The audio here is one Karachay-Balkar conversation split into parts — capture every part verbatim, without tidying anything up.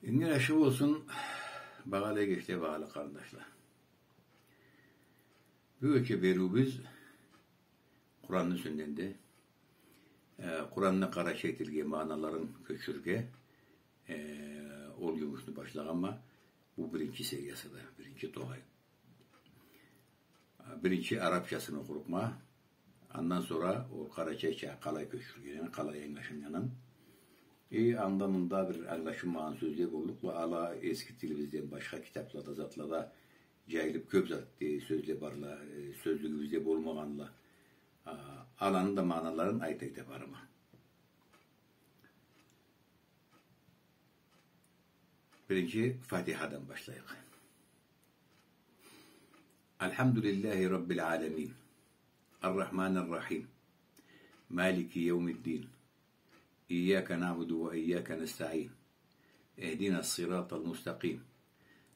Ингир ашхы болсун, багъалы эгечле, багъалы къарындашла. Бюгюнчю бериуюбюз Къуранны юсюнденди. Э, Къуранны къарачай тилге магъаналарын кёчюрюрге, э, ол джумушну башлагъанма. Бу биринчи сериясыды, биринчи тогъай. Биринчи арабчасын окъурукъма. Андан сора ол къарачайча къалай кёчюрюлгенин, къалай ангылашыннганын. Э, анда-мында бир ангылашылмагъан сёзле боллукъла, ала эски тилибизден башха китаблада, затлада джайылыб кёб зат, э, сёзле барла, э, сёзлюгюбюзде болмагъанла. А, аланы да магъаналарын айта-айта барама. Биринчи Фатихадан башлайыкъ. الحمد لله رب العالمين. الرحمن الرحيم. مالك يوم الدين. إياك نعبد وإياك نستعين. اهدنا الصراط المستقيم.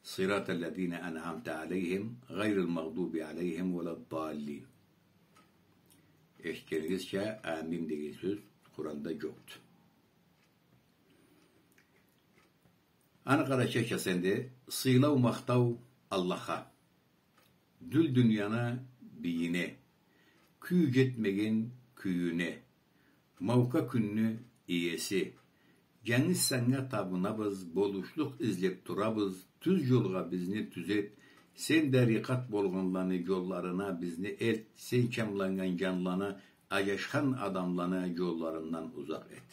صراط الذين أنعمت عليهم غير المغضوب عليهم ولا الضالين. Эшитгенигизча, амин деген сёз Къуранда джокъду. Аны къарачайчасы энди: сыйлау, махтау Аллахха, дюл дунияны бийине, кюй джетмеген кюйюне, маука кюнню иеси. Джангыз санга табынабыз, болушлукъ излеб турабыз, тюз джолгъа бизни тюзет, сен дарикъат болгъанланы джолларына бизни элт, сен чамланнган джанланы, аджашхан адамланы джолларындан узакъ эт.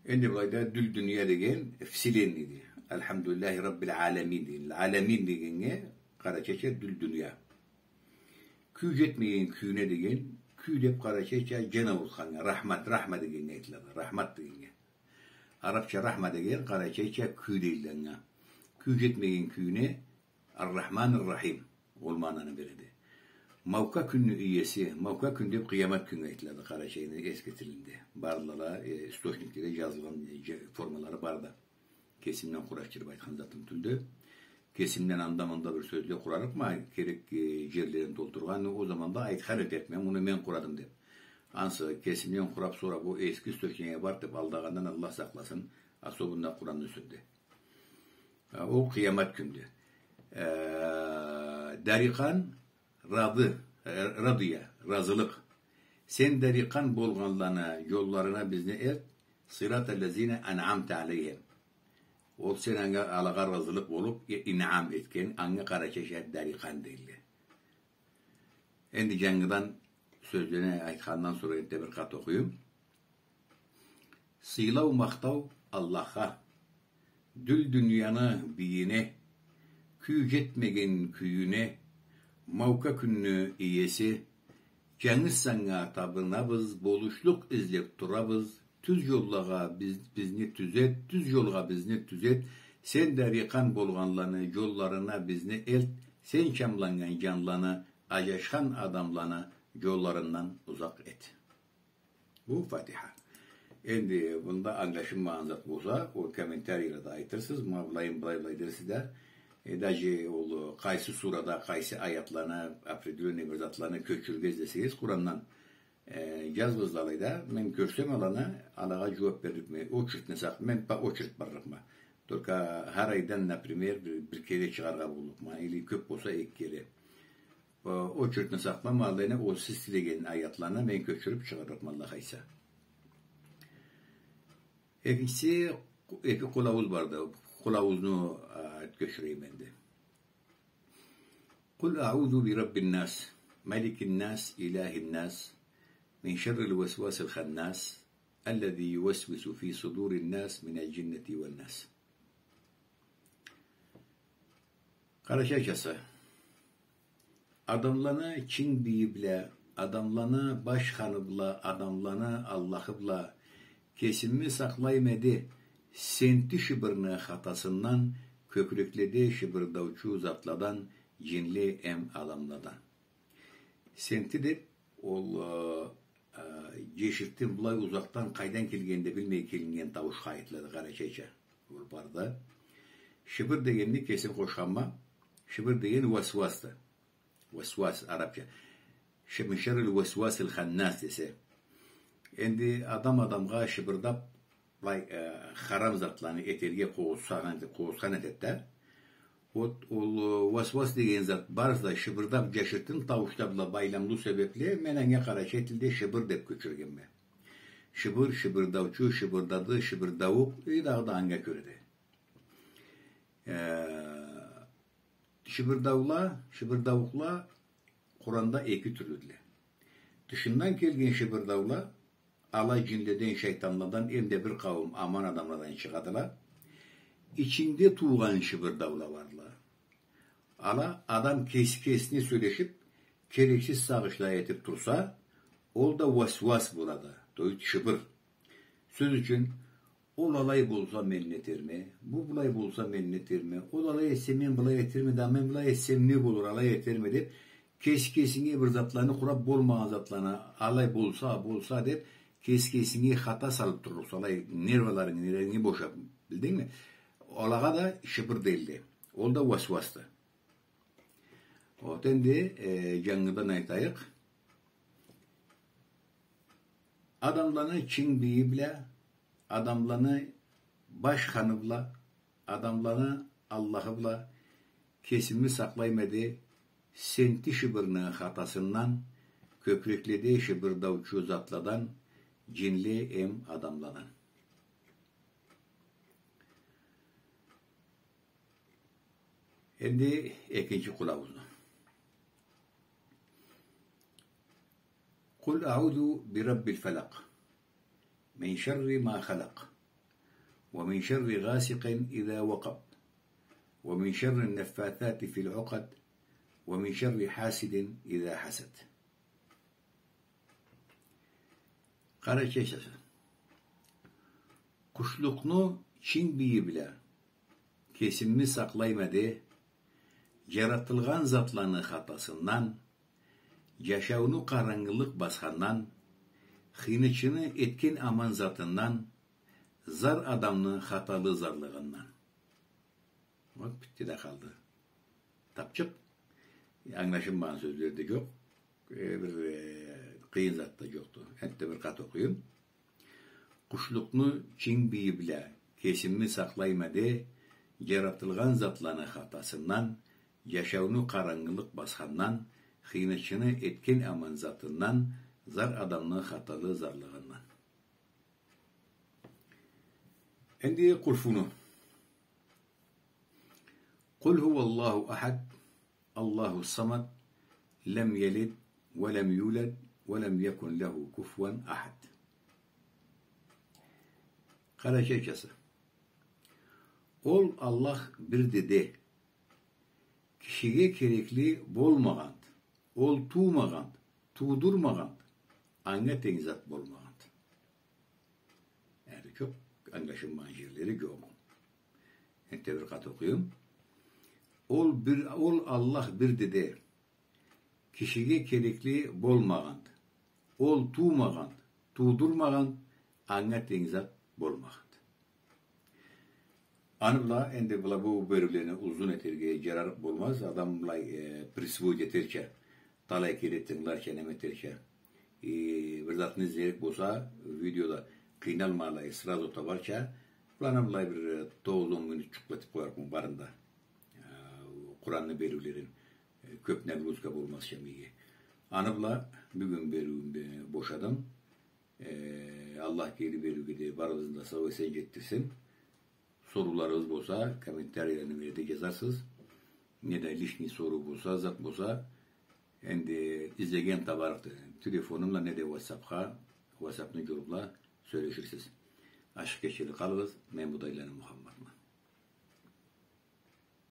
Энди былайда дюл дуния деген вселенныйди. الحمد لله رب العالمين деген. Аламин дегеннге къарачайча дюл дуния. Кюй джетмеген кюйюне деген, кюй деб къарачайча джан аурутханнга, рахмат, рахма дегеннге айтылады, рахмат дегеннге. Арабча рахма деген, къарачайча кюй дейле анга. Кюй джетмеген кюйюне, Ар-Рахман ар-Рахим. Ол магъананы береди. Маука кюнню иеси, маука кюн деб къыямат кюннге айтылады къарачайны эски тилинде. Бардыла, э, источникледе джазылгъан, э, дже-, формалары барды. Кесимден къурашдырыб айтхан затым тюлдю. Кесимден анда-мында бир сёзле къурарыкъма, керек, э, джерлерин толтургъан, ол заманда айтхан этерикме, муну мен къурадым деб. Ансы кесимден къураб, сора бу эски источникге барды деб алдагъандан Аллах сакъласын, особенно Къуранны юсюнде. Э, ол къыямат кюндю. Э, дарикъан, рады, э, радия, разылыкъ. Сен дарикъан болгъанланы джолларына бизни элт, صراط الذين أنعمت عليهم. Ол сен анга, алагъа разылыкъ болуб, и-, инъам этген, анга къарачайча дарикъан дейле. Энди джангыдан сёзлени айтхандан сора энтда бир къат окъуюм. Сыйлау, махтау Аллахха, дюл дунияны бийине, кюй джетмеген кюйюне, маука кюнню иеси, джангыз санга табынабыз, болушлукъ излеб турабыз, тюз джоллагъа биз-, бизни тюзет, тюз джолгъа бизни тюзет, сен дарикъан болгъанланы джолларына бизни элт, сен чамланнган джанланы, аджашхан адамланы джолларындан узакъ эт. Бу Фатиха. Энди мында ангылашылмагъан зат болса, ол комментарийлада айтырсыз, ма былайын былай, былай дерсиз да. Э, даже ол къайсы сурада, къайсы аятланы, определённый бир затланы кёчюрюрге излесегиз Къурандан, э, джазыгъыз алайда, мен кёрсем аланы, алагъа джууаб берликме. Очередьни сакъ-, мен по очередь барлыкъма. Только хар айдан, например, бир, бир кере чыгъаргъа боллукъма, или кёб болса эки кере. Э, очередьни сакълама, алайына ол сиз тилеген аятланы мен кёчюрюб чыгъарырыкъма, Аллах айтса. Экинчиси, эки къулауз барды. Къулаузну, а, кёчюрейим энди. قل أعوذ برب الناس، ملك الناس، إله الناس، من شر الوسواس الخناس، الذي يوسوس في صدور الناس من الجنة والناس. Къарачайчасы. Адамланы чынг бийи бла, адамланы баш ханы бла, адамланы Аллахы бла, кесими сакълайма эди сенти шыбырны хатасындан, кёкюрекледе шыбырдаучу затладан, джинле эм адамладан. Сенти деб ол, э, э, джеширтин былай узакъдан къайдан келгенин да билмей келиннген тауушха айтылады къарачайча. Ол барды. Шыбыр дегенни кесим къошханма. Шыбыр деген васвасды. Васвас, арабча. Ш-, من شر الوسواس الخناس десе. Энди адам адамгъа шыбырдаб, былай, э, харам затланы этерге къоусагъан, къоусхан этеди да. Вот, ол, э, уасуас деген зат барысы да шыбырдап, джашыртын тауушла бла байламлы себепли мен анга къарачай тилде шыбыр деп кёчюргенме. Шыбыр, шыбырдаучу, шыбырдады, шыбырдауукъ, и дагъыда анга кёреди. Э, шыбырдаула, шыбырдауукъла Къуранда эки тюрлюдюле. Тышындан келген шыбырдаула, ала джинледен, шайтанладан, эмда бир къауум аман адамладан чыгъадыла. Ичинде туугъан шыбырдаула барла. Ала адам кеси кесине сёлешип, керексиз сагъышла этип турса, ол да уасуас болады, то есть шыбыр. Сёз ючюн, ол алай болса, мен нетерме, бу былай болса, мен нетерме, ол алай этсе, мен былай этерме, да мен былай этсем не болур, алай этерме деп, кеси кесинге бир затланы къурап, болмагъан затланы, алай болса, болса деп, кеси кесинге хата салып турурса, алай нерваларынгы, нерваларынгы бошап, билдингми? Алагъа да шыбыр дейле. Ол да уасуасды. Вот энди, э, джангыдан айтайыкъ. Адамланы чынг бийи бла, адамланы баш ханы бла, адамланы Аллахы бла кесими сакълайма де, сенти шыбырны хатасындан, кёкюрекледе шыбырдаучу затладан, джинле эм адамладан. Энди экинчи къулауузну. قل أعوذ برب الفلق، من شر ما خلق، ومن شر غاسق إذا وقب، ومن شر النفاثات في العقد، ومن شر حاسد إذا حسد. Къарачайчасы. Къушлукъну чынг бийи бла кесими сакълайма де, джаратылгъан затланы хатасындан, джашауну къарангылыкъ басхандан, хыйнычыны этген аман затындан, зар адамны хаталы зарлыгъындан. Вот, битди да къалды. Тапчыкъ. Ангылашылмагъан сёзле да джокъ. Э, бир, э, къыйын зат да джокъду. Энтда бир къат окъуюм. Къушлукъну чынг бийи бла кесими сакълайма де, джаратылгъан затланы хатасындан, джашауну къарангылыкъ басхандан, хыйнычыны этген аман затындан, зар адамны хаталы зарлыгъындан. Энди Къулфуну. قل هو الله أحد، الله الصمد، لم يلد ولم يولد ولم يكن له كفوا أحد. Къарачайчасы. Ол Аллах бирди де, кишиге керекли болмагъанд, ол туумагъанд, туудурмагъанд, анга тенг зат болмагъанд. Ары кёп ангылашылмагъан джерлери джокъ. Энтда бир къат окъуюм. Ол бир, ол Аллах бирди де, кишиге керекли болмагъанд, ол туумагъанд, туудурмагъанд, анга тенг зат болмагъанд. Аны бла, энди, была, бу бериулени узун этерге джарарыкъ болмаз. Адам былай, э, присвоить этерча, талай кере тынгыларча, неме этерча. И бир затны излерик болса, видеода къыйналмай, сразу табарча, быланы былай бир, э, тогъуз-он минутчукъ этип къоярыкъма барын да. Э, Къуранны бериулерин, э, кёп нагрузка болмазча миге. Аны бла бюгюн бериуюмю бошадым. Э, Аллах келир бериуге дери барыбызны да сау-эсен джетдирсин. Сорууларыгъыз болса, комментарийлени неме да джазарсыз. Неда лишний соруу болса, зат болса, энди излеген табарыкъды. Телефонум бла неда ватсапха, ватсапны джолу бла сёлеширсиз. Ашхы кечели къалыгъыз, мен Будайланы Мухаммадма.